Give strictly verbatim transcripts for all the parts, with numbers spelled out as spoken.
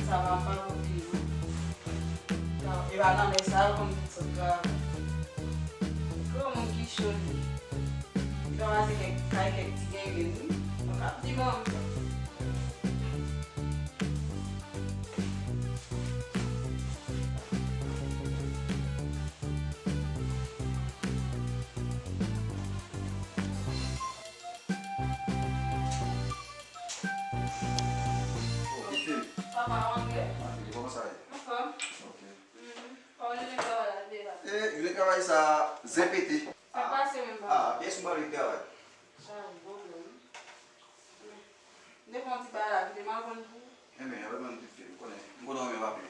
Sa va, m pa konpli non. Non, e pa nan lè sa yo konn tout sòt travay. Granmoun ki cho li. Li pa pase kèk, kay kèk ti grenn wi. Mwen p ap di manmi. Oh, Kifil. Papa, w antre? Antre, kòman sa ye? Anfòm. Ok. Mhm. Kòman jounen travay la te ye la? Eh, jounen travay sa, zen pete. Sa pase menm, papa? Ah, pyès m pral travay. Ah, pwoblèm. M te fè yon ti bagay la, kite m al konn pou. Enben, apre mwen, m te fè, m konnen, m konnen w renmen papi.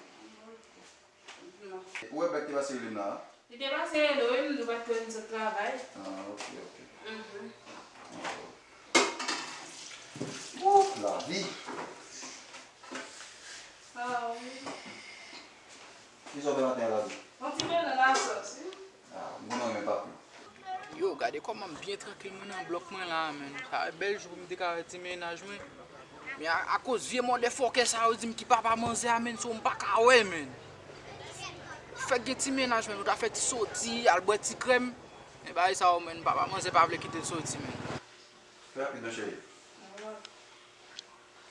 Ou wè bèk te pase rele m la? Li te pase rele w, wi, m di w pa t konn sot travay. Ah, ok, ok. Mhm. Ouf, lavi. Ah, wi. Kisa w fè maten an, lavi? Yon ti melen lasòs, wi. Ah, m konnen w renmen papi. Yo, gade kòman m byen trankil mwen nan blòk mwen la, menn. Sa bèl jou pou m te ka wè ti mennaj mwen. Men a, akoz vye mòdèfòkè sa yo di m ki papa manzè a, menn, so m pa ka wè, menn. Fèk gen ti mennaj, menn, nou ta fè ti soti, al bwè ti krèm. Men bagay sa yo, menn, papa manzè pa vle kite l soti, menn. Fè rapid non, cheri.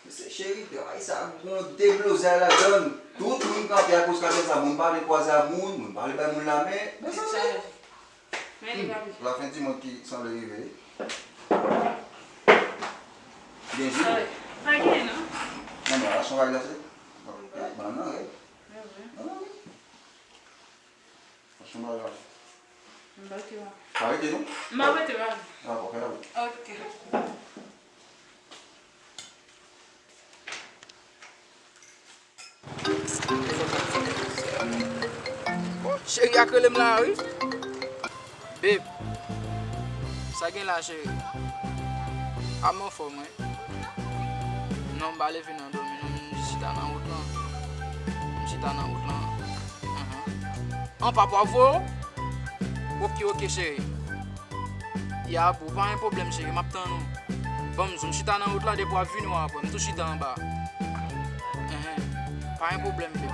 Mesye, cheri, travay sa gon deblozay ladan l. Tout moun kanpe akoz katye sa, moun pa vle kwaze ak moun, moun pa vle bay moun lamen. Mezanmi. Men li pa vle. Lafen di mond ki sanble rive. Gen jou. Pa gen non. Non, non, la son bagay la se. Bon, ban nan, wi. Mezanmi. Achte yon bagay la. M pa rete non. Pa rete non? M pa rete, pa. Dakò, fè la. Ok. Oh, cheri a k rele m la, wi. Babe, sa gen la, cheri? A m anfòm, wi. Non, m pa leve nan dòmi, non, m chita nan wout lan. M chita nan wout lan. Ahan. An, papa w voye w? Ok, ok, cheri. Ya, bro, pa gen pwoblèm, cheri, m ap tann ou. Ban m di w, m chita nan wout lan, depi w ap vini, w ap wè m tou chita anba. Enhen. Pa gen pwoblèm, babe.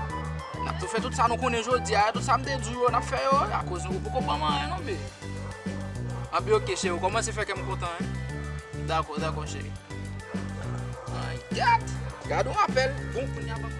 N ap tou fè tout sa nou konnen jodi a, tout sa m te di w yo, n ap fè yo, akoz ou poko ban m anyen, non, babe. Anpi, ok, cheri, ou kòmanse fè kè m kontan, en. Dakò, dakò, cheri. Ay, gad! Gad yon apèl. Bon, kounye a ban m.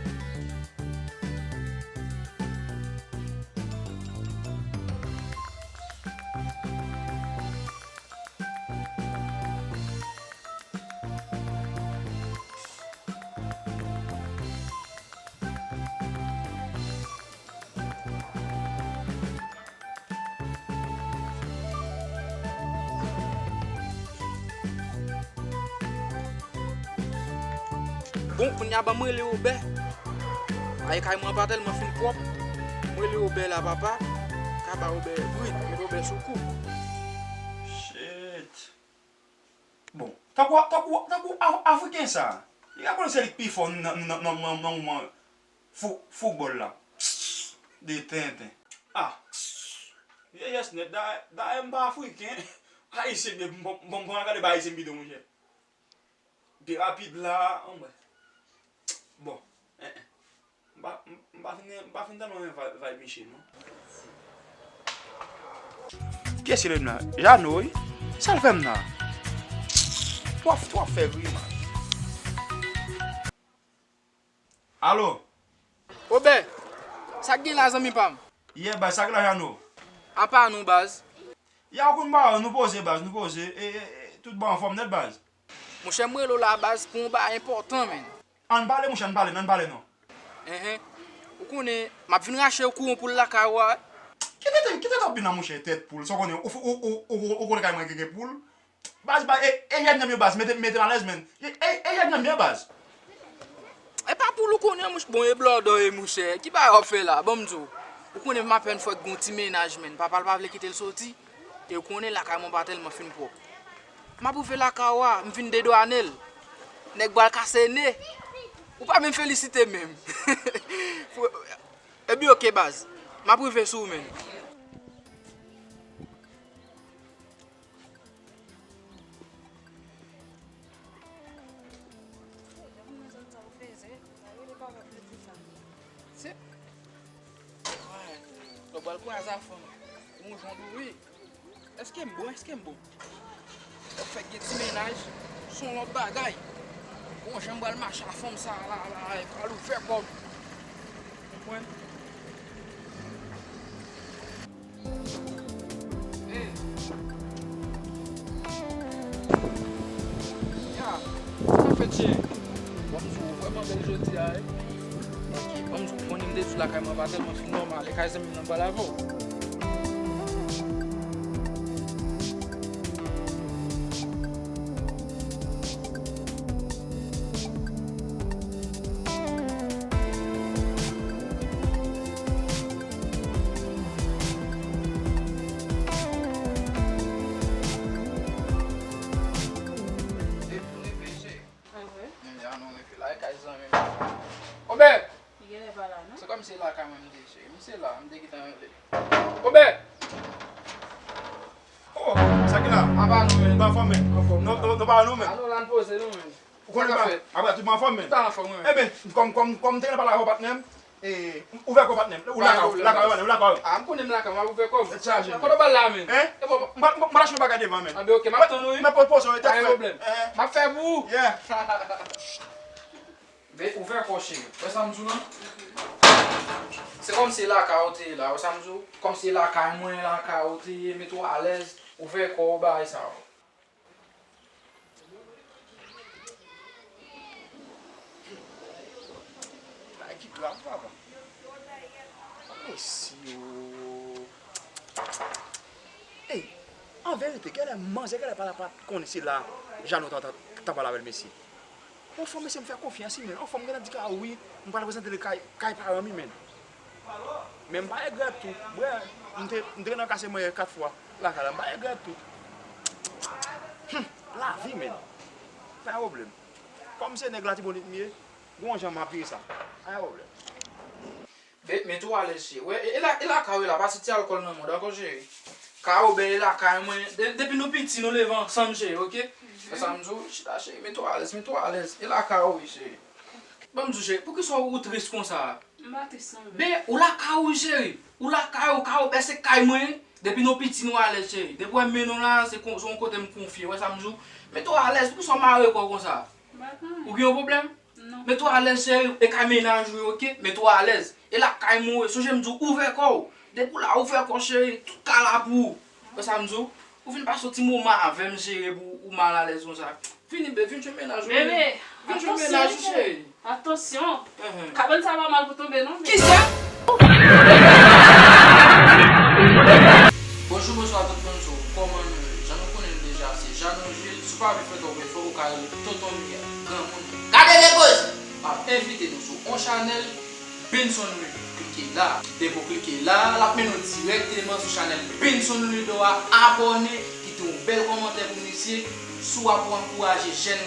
Bon, kounye a ban m rele Obè. Ay, kay mwen pa tèlman fin pwòp. M rele Obè la, papa. Ka ba Obè bri, mete Obè sou kou. Shit. Bon, tankou, tankou, tankou Af-, Afriken sa. Li ka konnen se li k pi fò nan, nan, nan, nan, nan moman fou-, foutbòl la. De tenten. Ah. Vyeyès nèt. Da-, dayè m pa Afriken. Ayisyen, m, m, m, m pran gade ba Ayisyen bidon, monchè. Pi rapid la, anmwey. Bon, en, en. M pa, m, m pa fin, m pa fin tèlman renmen vibe, vibe Miche, non. Kiyès ki rele m la? Jano, wi. Sa l fè m la? Twò, twò fè grimas. Alo? Obè, sa k gen la, zanmi pa m? Yeah, baz, sa k la, Jano? Apa nou, baz? Ya, ou konn pa, nou poze, baz, nou poze. E, e, e, tout bon, anfòm nèt, baz. Monchè, m rele w la, baz, pou yon bagay enpòtan, menn. Ann pale, monchè, ann pale, ann pale, non. Enhen. Ou konnen, m ap vin rache w kou yon poul lakay ou a. Kite tèt, kite tèt w vin la, monchè, tèt poul. Sa w konnen, ou, ou, ou, ou, ou konnen kay mwen gen, gen poul. Baz, baz, e, e jèn janm yo, baz, mete, mete m alèz, menn. E, e, e jèn janm yo, baz. E pa poul ou konnen, monchè. Bon, e blòdò, e monchè. Ki bagay w ap fè la? Ban m di w. Ou konnen m apèn fèk gon ti mennaj, menn. Papa l pa vle kite l soti. E ou konnen lakay mwen pa tèlman fin pwòp. M ap rive lakay ou a, m vin dedwanen l. Nèg pral kase ne. Ou pa menm felisite menm. Ebyen, ok, baz. M ap rive sou ou, menn. Lè w pral kwaze a fanm, ou gon jan w dwe. Èske m bon? Èske m bon? Fèk gen ti mennaj, se yon lòt bagay. Gon jan m pral mache a fanm sa la, la, la, e pral ouvè kò m. Konprann? Hey. Ya, sa fèt, cheri? Bon, m sou vrèman bèl jodi a, wi. Ok, bon, m sou konnen m te di w lakay mwen pa tèlman fin nòmal, e kay zanmi m nan m pral avè w. Depi nou rive, cheri. Ah ouais? Deja nou rive la, e kay zanmi m. Obè! Li genlè pa la, non? Se kòmsi se lakay mwen m te ye, cheri. M se la, m te gentan rele. Obè! Oh, sa ki la? Apa nou menm? Ban fò men. Anfòm. Non, non, non, pa nou menm. Anou la n poze nou menm. Ou konnen pa? Apa tout ban fò men. Tout anfòm, wi. Eben, kòm, kòm, kòm m te gentan pale avè w patnè m, e, ouvè kò patnè m. Ou lakay, ou lakay, ou lakay. Ah, m konnen m lakay, m ap ouvè kò m. Tèt chaje. Kote w pral la menm? Hein? E bon, m, m, m pral achte yon bagay devan menm. Ah ben ok, m ap tann ou, wi. Men poze w, tèt frèt. Pa gen pwoblèm. M ap fè pou ou. Yeah. Be, ouvè kò w, cheri. Wè sa m di w lan? Se kòmsi lakay ou te ye la. Wè sa m di w? Kòmsi lakay mwen, lakay ou te ye, mete w alèz, ouvè kò w, bagay sa yo. Bagay ki grav, papa. Mesye, o. Ey, an verite, genlè manzè genlè pa t konnen se la Jano t ap pale avè l, mesye. Yon fanm, mesye, m fè konfyans, wi, men yon fanm gentan di ke, a wi, m pral prezante l kay, kay paran m, wi, men. Men m pa regrèt tou. Brè, m te, m te gentan kase manyen kat fwa lakay la, m pa regrèt tou. Hum, lavi, men. Pa gen pwoblèm. Kòm se nèg Latibonit m ye, gon jan m ap jere sa. Pa gen pwoblèm. Be, mete w alèz, cheri. Wè, e, e la, e lakay ou la, pa soti alkòl nan mond ankò, cheri. Kawo bèl e lakay mwen. De-, depi nou piti, nou leve ansanm, cheri, oke? Wè sa m di w, chita, cheri, mete w alèz, mete w alèz. E lakay ou, wi, cheri. Ban m di w, cheri, poukisa ou tris konsa? M pa tris, non, men. Be, ou lakay ou, wi, cheri. Ou lakay ou, Kawo bèl se kay mwen. Depi nou piti, nou alèz, cheri. Depi w wè m mennen w la, se kon-, se yon kote m konfye. Wè sa m di w? Mete w alèz, poukisa w mare kò w konsa? M pa gen anyen. Ou gen yon pwoblèm? Non. Mete w alèz, cheri, e kay mennaj ou ye, oke? Mete w alèz. E lakay mwen ou ye, sonje m di w ouvè kò w. Depi w la, ouvè kò w, cheri, tout ka la pou ou. Wè sa m di w? Ou vin pase yon ti moman avè m, cheri, epi w, ou mal alèz konsa. Vini, be, vin jwenn mennaj ou. Bebe, vin jwenn mennaj ou, cheri. Atansyon. Enhen. Kabann sa pa mal pou tonbe, non, bebe. Kisa? Bonjou, bonswa tout moun, so, kòman nou ye? Jan nou konnen l deja, se Jeannot Jules. Si w pa vle fè twòp efò, ou ka rele Tonton Miguel, granmoun. Gade de koze! M ap envite nou sou on chanèl Benson Ludo. Klike la. Depi w klike la, l ap mennen w dirèkteman sou chanèl Benson Ludo a. Abòne, kite yon bèl kòmantè pou misye, si w ap ankouraje jèn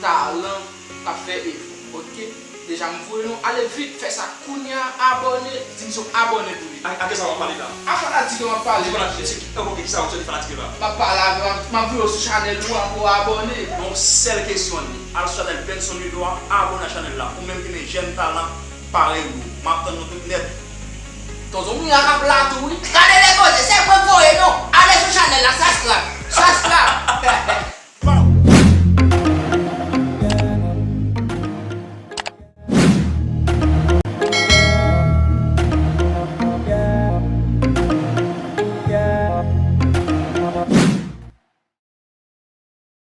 talan k ap fè efò. Oke? Deja m voye nou ale vit fè sa kounye a, abòne, di misye w abòne pou li. A, a kisa w ap pale la? A fanatik yo m ap pale. Di fanatik yo, se ki, ok, kisa w ap di fanatik yo la? M ap pale avè w, m ap voye w sou chanèl ou a pou w abòne. Yon sèl kesyon li. Al sou chanèl Benson Ludo a, abòne a chanèl la. Ou menm ki renmen jèn talan parèy ou yo. M ap tann nou tout nèt. Tonton Mira k ap la tou wi.